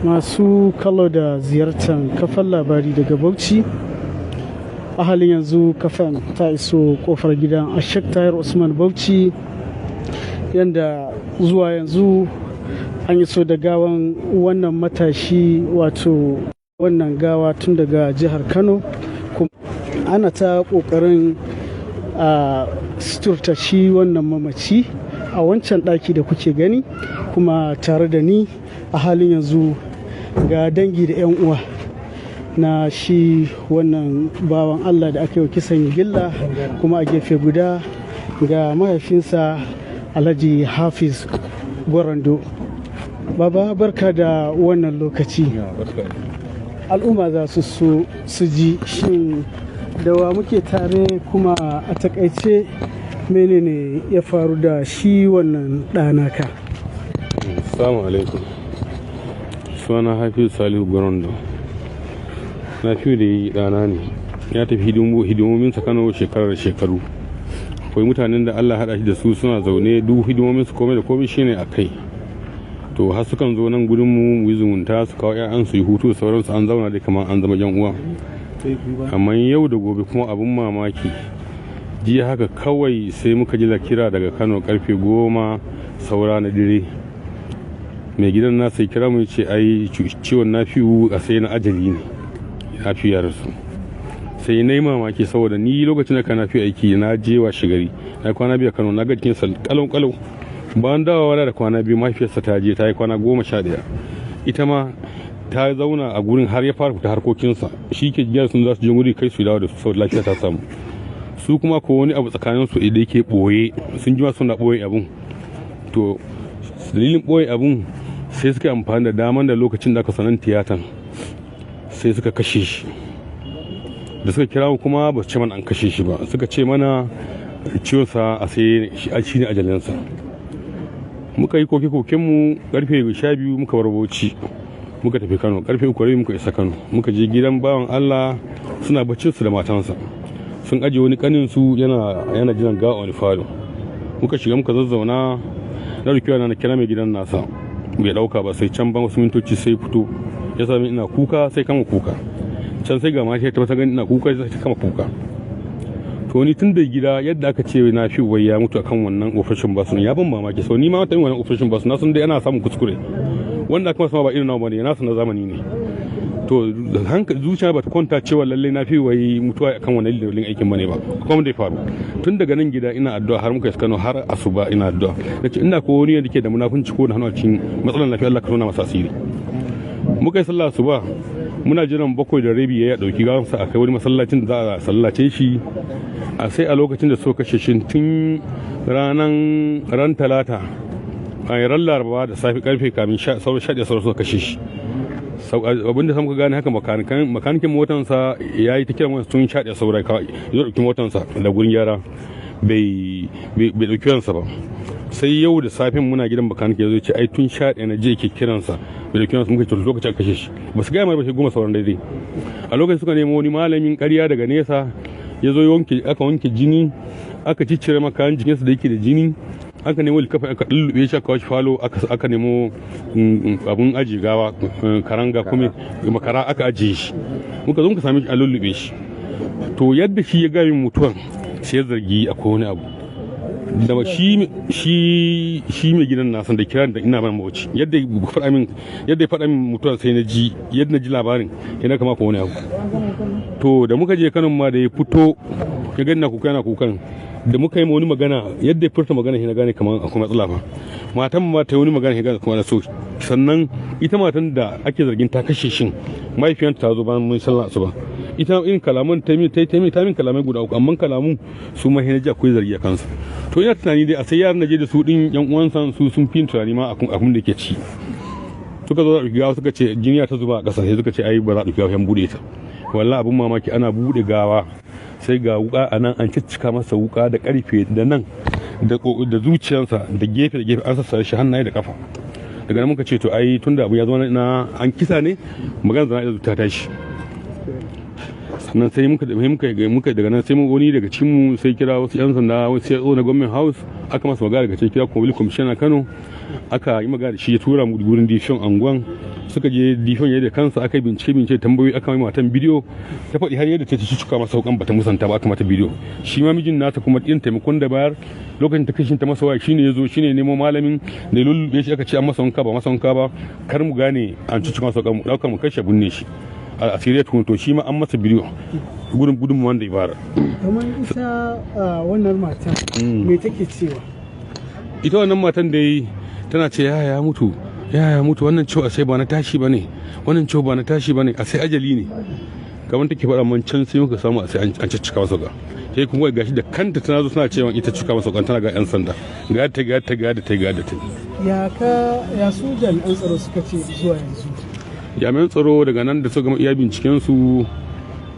Masu kallo da ziyartar kafan labari daga Bauchi, a halin yanzu kafan ta iso kofar gidan Ashek Tahir Usman Bauchi, yadda zuwa yanzu an iso da gawan wannan matashi, wato wannan gawa tun daga jihar Kano. Kuma ana ta kokarin a suturta shi wannan mamaci a wancan ɗaki da kuke gani. Kuma tare da ni a halin yanzu ga dangi da 'yan uwa na shi wannan bawan Allah da aka yi kisan gilla. Kuma a gefe guda ga mahaifinsa, Alhaji Hafiz Gwarando. Baba, barka da wannan lokaci. Al'umma za su so su ji, shin da wa muke tare, kuma a takaice menene ya faru da shi wannan ɗanaka? Assalamu alaikum. Suna Hafiz Salihu Gwarando. Na fi da yi ɗana ne. Ya tafi hidimominsa Kano shekarar shekaru. Akwai mutanen da Allah haɗa shi da su, suna zaune, duk hidimominsu, komai da komai shine a kai. To har sukan zo nan gurin mu mu yi zumunta, su kawo 'ya'yan su yi hutu da sauransu, an zauna dai kamar an zama 'yan uwa. Amma yau da gobe kuma, abun mamaki, jiya haka kawai sai muka ji kira daga Kano karfe 9 saura na dire. Mai gidan nasa ya kira mu, ce ai ciwon Nafi'u a sai na ajali ne, Nafi'u ya rasu. Sai na yi mamaki, saboda ni lokacin da ka Nafi'u aiki, na je wa shigari na kwana 2 Kano, na ga jikinsa kalau kalau. Bayan dawowa da kwana 2, mahaifiyarsa ta je ta yi kwana 11, ita ma ta zauna a gurin har ya fara fita harkokinsa. Shi ke giyar sun za su je wuri kai su dawo da su, saboda lafiya ta samu. Su kuma ko wani abu tsakanin su da yake boye, sun jima suna boye abun. To dalilin boye abun, sai suka amfani da daman da lokacin da aka sanan tiyatan, sai suka kashe shi. Da suka kira mu kuma, ba su ce mana an kashe shi ba, suka ce mana ciwon sa a sai shi ne ajalinsa. Muka yi koke koken mu, karfe 12 muka bar Bauchi muka tafi Kano, karfe 3 muka isa Kano. Muka je gidan bawan Allah, suna baccin su da matansa, sun ajiye wani kanin su yana jiran gawa wani falo. Muka shiga muka zazzauna, na rukiwa na kira mai gidan nasa, bai dauka ba. Sai can ban wasu mintoci sai fito ya sami ina kuka, sai kama kuka. Can sai ga mata ta gani ina kuka, sai ta kama kuka. To ni tun da gida, yadda aka ce na fi wai ya mutu akan wannan operation basu, ya ban mamaki. So ni ma ta yin wannan operation basu, na san dai ana samun kuskure, wanda kuma sama ba irin nawa bane, nasu na zamani ne. To hankali zuciya ba ta kwanta cewa lallai na fi wai mutuwa akan wannan dalilin aikin bane ba. Kuma da ya faru, tun daga nan gida ina addu'a har muka isa Kano, har asuba ina addu'a. Nace ina ko wani da ke da munafunci ko da hannu a cikin matsalar lafiya, Allah ka tona masa asiri. Muka yi sallah asuba, muna jiran 7:30 ya dauki gawansa a kai wani masallacin da za a sallace shi. A sai a lokacin da suka kashe shi, tun ranan ran Talata, a ran Laraba da safe karfe kamin sauran 11 sauran suka kashe shi. Abinda sai muka gane haka, makanikin motansa ya yi ta kiran wani tun 11 saura kawai ya dauki motansa da gurin gyara, bai dauki wansa ba. Sai yau da safin muna gidan, makaniki ya zo ce ai tun 11 na je ke kiransa, bai dauki wansa. Muka ce lokacin kashe shi ba su gaya mai ba, sai 9 sauran daidai. A lokacin suka nemo wani malamin ƙarya daga nesa, ya zo aka wanke jini, aka ciccire makayan jikinsa da yake da jini, aka nemo likafa aka lullube shi, aka washi falo, aka nemo abun aji gawa, karanga kuma makara, aka ajiye shi. Muka zo muka sami shi a lullube shi. To yadda shi ya gami mutuwan, sai ya zargi akwai wani abu da shi mai gidan nasan da kiran da ina ban Bauchi. Yadda ya faɗa min mutuwan, sai na ji yadda na ji labarin yana kama ko wani abu. To da muka je Kano ma, da ya fito ya gani na kuka, yana kukan, da muka yi wani magana, yadda ya furta magana shi na gane kamar akwai matsala fa. Matan ma ta yi wani magana, shi gane kamar so. Sannan ita matan da ake zargin ta kashe shin, mahaifiyarta ta zo bayan mun sallah asuba. Ita irin kalaman ta min ta min kalamai guda uku, amma kalamun su ma na ji akwai zargi a kansu. To ina tunani dai a sai yaran da je da su din, yan uwansa su sun fi tunani ma abin da ke ci. Suka zo da gawa, suka ce jiniya ta zuba a ƙasa, sai suka ce ai ba za a ɗauki gawa, buɗe ta. Wallahi abin mamaki, ana buɗe gawa sai ga wuka a nan, an ciccika masa wuka da karfe da nan da zuciyarsa da gefe da gefe, an sassare shi hannaye da kafa. Daga nan muka ce to ai tunda abu ya zama na an kisa ne, magana zana ta tashi. Sannan sai muka muka muka daga nan sai mu wani daga cikin mu sai kira wasu yan sanda, wasu ya na government house, aka masa magana daga cikin, kira kuma commissioner Kano, aka yi magana da shi, ya tura mu gurin DPO anguwan. Suka je difon yadda kansa aka yi bincike bincike, tambayoyi, aka mai matan bidiyo, ta faɗi har yadda ta ci cuka masa wukan, bata musanta ba, aka mata bidiyo. Shi ma mijin nata kuma irin taimakon da bayar lokacin ta kashin ta masa waya, shine yazo, shine nemo malamin da ya lullube shi, aka ce an masa wanka, ba masa wanka ba, kar mu gane an ci cuka masa wukan, mu dauka mu kashe binne shi a asiriya tukun. To shi ma an masa bidiyo gudun gudun wanda ya bayar. Kamar ita wannan matan, me take cewa? Ita wannan matan da tana ce ya mutu, ya mutu, wannan ciwo sai ba na tashi bane, wannan ciwo ba na tashi bane, a sai ajali ne, kamar take faɗa man. Can sai muka samu a sai an ciccika masa ga sai kuma gashi da kanta tana zo tana cewa ita cika masa tana ga yan sanda, ga ta ga ta ga ta ga ta. Ya ka ya su jami'an tsaro suka ce zuwa yanzu? Jami'an tsaro daga nan da suka gama iya binciken su,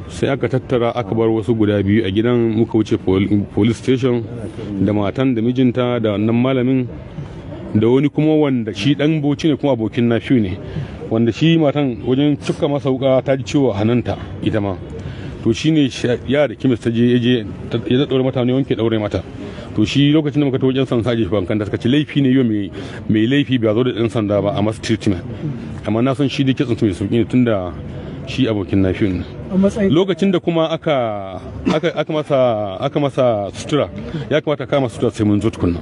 sai aka tattara aka bar wasu guda biyu a gidan. Muka wuce police station da matan da mijinta da wannan malamin da wani kuma wanda shi dan Bauchi ne kuma abokin Nafiu ne, wanda shi matan wajen cika masa wuka ta ji ciwo a hannunta ita ma. To shine ya da kimis ta je ya je ya daure mata ne, wanke daure mata. To shi lokacin da muka ta wajen san saje bankan da suka ce laifi ne yau mai laifi ba zo da dan sanda ba a masa treatment, amma na san shi da kitsin mai sauki ne tunda shi abokin Nafiu ne. Lokacin da kuma aka masa sutura, ya kamata kama sutura sai mun zo tukunna,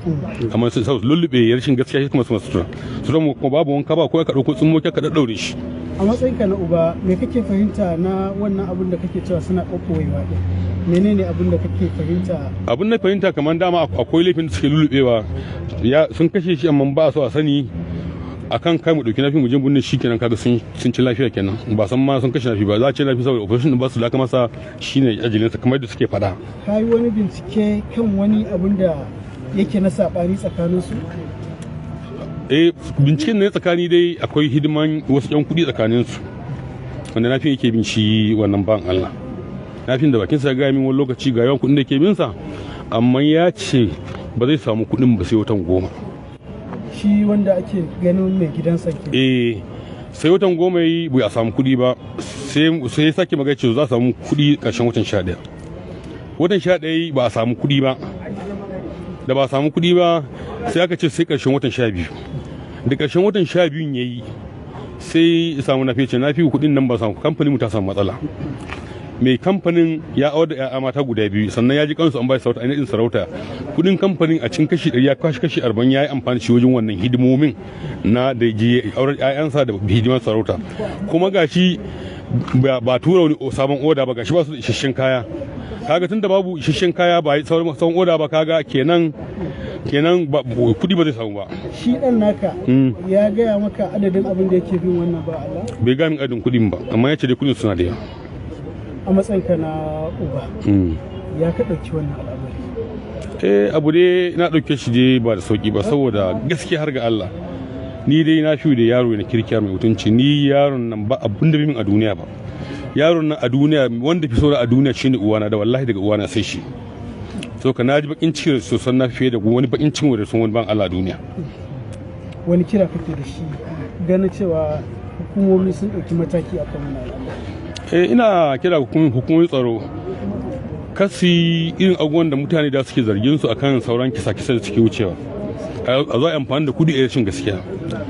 amma sai lullube ya rashin gaskiya, shi kuma su masa sutura sutura mu kuma babu wanka ba, ko aka dauko tsummo ka daddaure shi. A matsayinka na uba, me kake fahimta na wannan abin da kake cewa suna ɓoɓɓoyewa ɗin? Menene abin da kake fahimta? Abin na fahimta, kamar dama akwai laifin da suke lullubewa, ya sun kashe shi amma ba so a sani, akan kai mu dauki Nafi mu je bunne shi kenan. Kaga sun ci lafiya kenan, ba san ma sun kashe Nafi ba. Za a ce Nafi saboda operation din ba su da aka masa shine ajalin sa, kamar yadda suke faɗa. Ka yi wani bincike kan wani abin da yake na saɓani tsakanin su? Eh, binciken ne tsakani dai akwai hidiman wasu yan kuɗi tsakanin su wanda Nafi yake bin shi wannan ban Allah. Nafin da bakin sa ga min wani lokaci ga yawan kuɗin da ke bin sa, amma ya ce ba zai samu kuɗin ba sai watan 10. Shi wanda ake ganin mai gidansa ke? Eh, sai watan 10 yi bai a samu kuɗi ba, sai sake magana ce za a samu kuɗi ƙarshen watan 11. Watan 11 ba a samu kuɗi ba. Da ba a samu kuɗi ba, sai aka ce sai ƙarshen watan 12. Da ƙarshen watan 12 ya yi, sai samu Nafi ce Nafi kuɗin nan ba samu, kamfanin mu ta samu matsala. Mai kamfanin ya awar da 'ya'ya mata guda biyu, sannan ya ji kansu an bai sarauta, ainihin sarauta. Kudin kamfanin a cikin kashi 100 ya kwashi kashi 40, ya yi amfani shi wajen wannan hidimomin na da je auren 'ya'yansa da hidimar sarauta. Kuma gashi ba tura wani sabon oda ba, gashi ba su da isasshen kaya. Kaga tunda babu isasshen kaya, ba yi sabon oda ba, kaga kenan kudi ba zai samu ba. Shi dan naka ya gaya maka adadin abin da yake bin wannan ba Allah? Bai gaya min adadin kudin ba, amma ya ce dai kudin suna da yawa. A matsayinka na uba, ya ka ɗauki wannan al'amari? Eh, abu dai na ɗauke shi dai ba da sauki ba, saboda gaskiya har ga Allah ni dai na fi da yaro na kirkiya mai mutunci. Ni yaron nan ba abun da min a duniya ba. Yaron nan a duniya wanda fi saura a duniya shine uwana, da wallahi daga uwana sai shi. So ka na ji bakin ciki sosan na fiye da wani bakin cikin da sun wani ban Allah a duniya. Wani kira kake da shi ganin cewa hukumomi sun ɗauki mataki akan wannan al'amari? Eh, ina kira hukumomin tsaro kasi irin abubuwan da mutane da suke zargin su akan sauran kisa-kisa da suke wucewa, a zo a amfani da kudi a rashin gaskiya.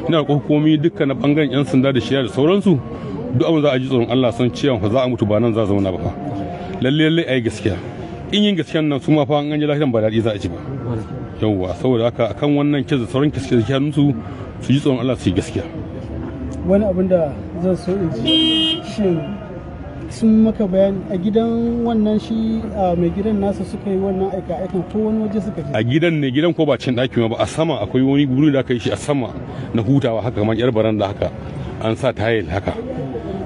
Ina roƙon hukumomi dukkan na bangaren yan sanda da shari'a da sauransu, duk abin za a ji tsoron Allah, san cewa fa za a mutu ba nan za a zauna ba fa. Lalle lalle ayi gaskiya. In yin gaskiyan nan su ma fa an ji lahiran ba daɗi za a ci ba. Yawwa, saboda haka akan wannan kisa da sauran kisa da su su ji tsoron Allah su yi gaskiya. Wani abin da zan so in ji, shin sun maka bayani a gidan wannan shi a mai gidan nasa suka yi wannan aika aikan ko wani waje suka je? A gidan ne, gidan ko ba cin ɗaki ba, a sama akwai wani guri da aka yi shi a sama na hutawa haka, kamar yar baranda haka, an sa tayil haka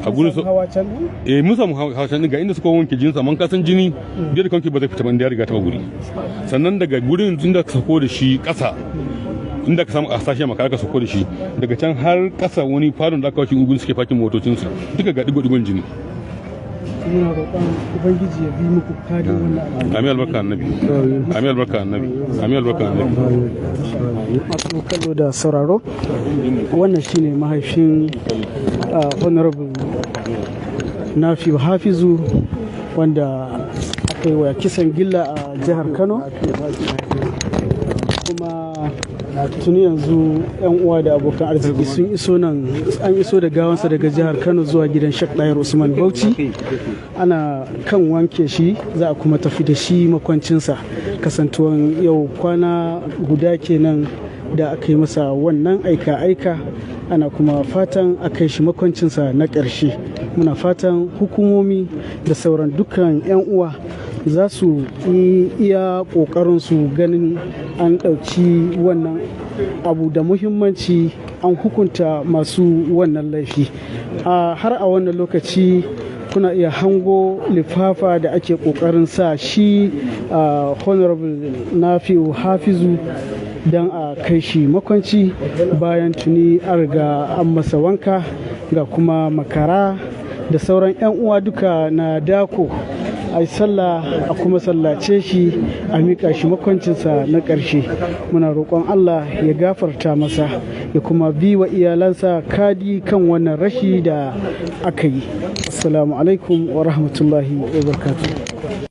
a gurin su. Hawa can ɗin? Eh, mun samu hawa can ga inda suka wanke jinin sa, man kasan jini da da kanki ba zai fita ba inda ya riga taɓa guri. Sannan daga gurin inda ka sako da shi ƙasa, inda ka samu a sashe maka aka sako da shi daga can har ƙasa, wani farin da aka wuce gurin suke fakin motocinsu, duka ga digo-digon jini. Muna roƙon Ubangiji ya bi muku kadin wannan al'amari. Amin, albarka Annabi. Amin, albarka Annabi. Amin, albarka Annabi. Masu kallo da sauraro, wannan shine mahaifin Honorable Nafi Hafizu wanda aka yi wa kisan gilla a jihar Kano, kuma Tuni yanzu 'yan uwa da abokan arziki sun iso nan, an iso da gawansa daga jihar Kano zuwa gidan Sheikh Dahir Usman Bauchi. Ana kan wanke shi, za a kuma tafi da shi makwancinsa, kasantuwan yau kwana guda kenan da aka yi masa wannan aika-aika. Ana kuma fatan a kai shi makwancinsa na ƙarshe. Muna fatan hukumomi da sauran dukkan 'yan uwa za su yi iya ƙoƙarinsu ganin an ɗauki wannan abu da muhimmanci, an hukunta masu wannan laifi. Har a wannan lokaci kuna iya hango lifafa da ake ƙoƙarin sa shi Honorable Nafi'u Hafizu don a kai shi makwanci, bayan tuni an riga an masa wanka. Ga kuma makara da sauran 'yan uwa duka na dako a yi sallah a kuma sallace shi, a miƙa shi makwancinsa na ƙarshe. Muna roƙon Allah ya gafarta masa ya kuma bi wa iyalansa kadi kan wannan rashi da aka yi. Assalamu alaikum wa rahmatullahi wa barakatuh.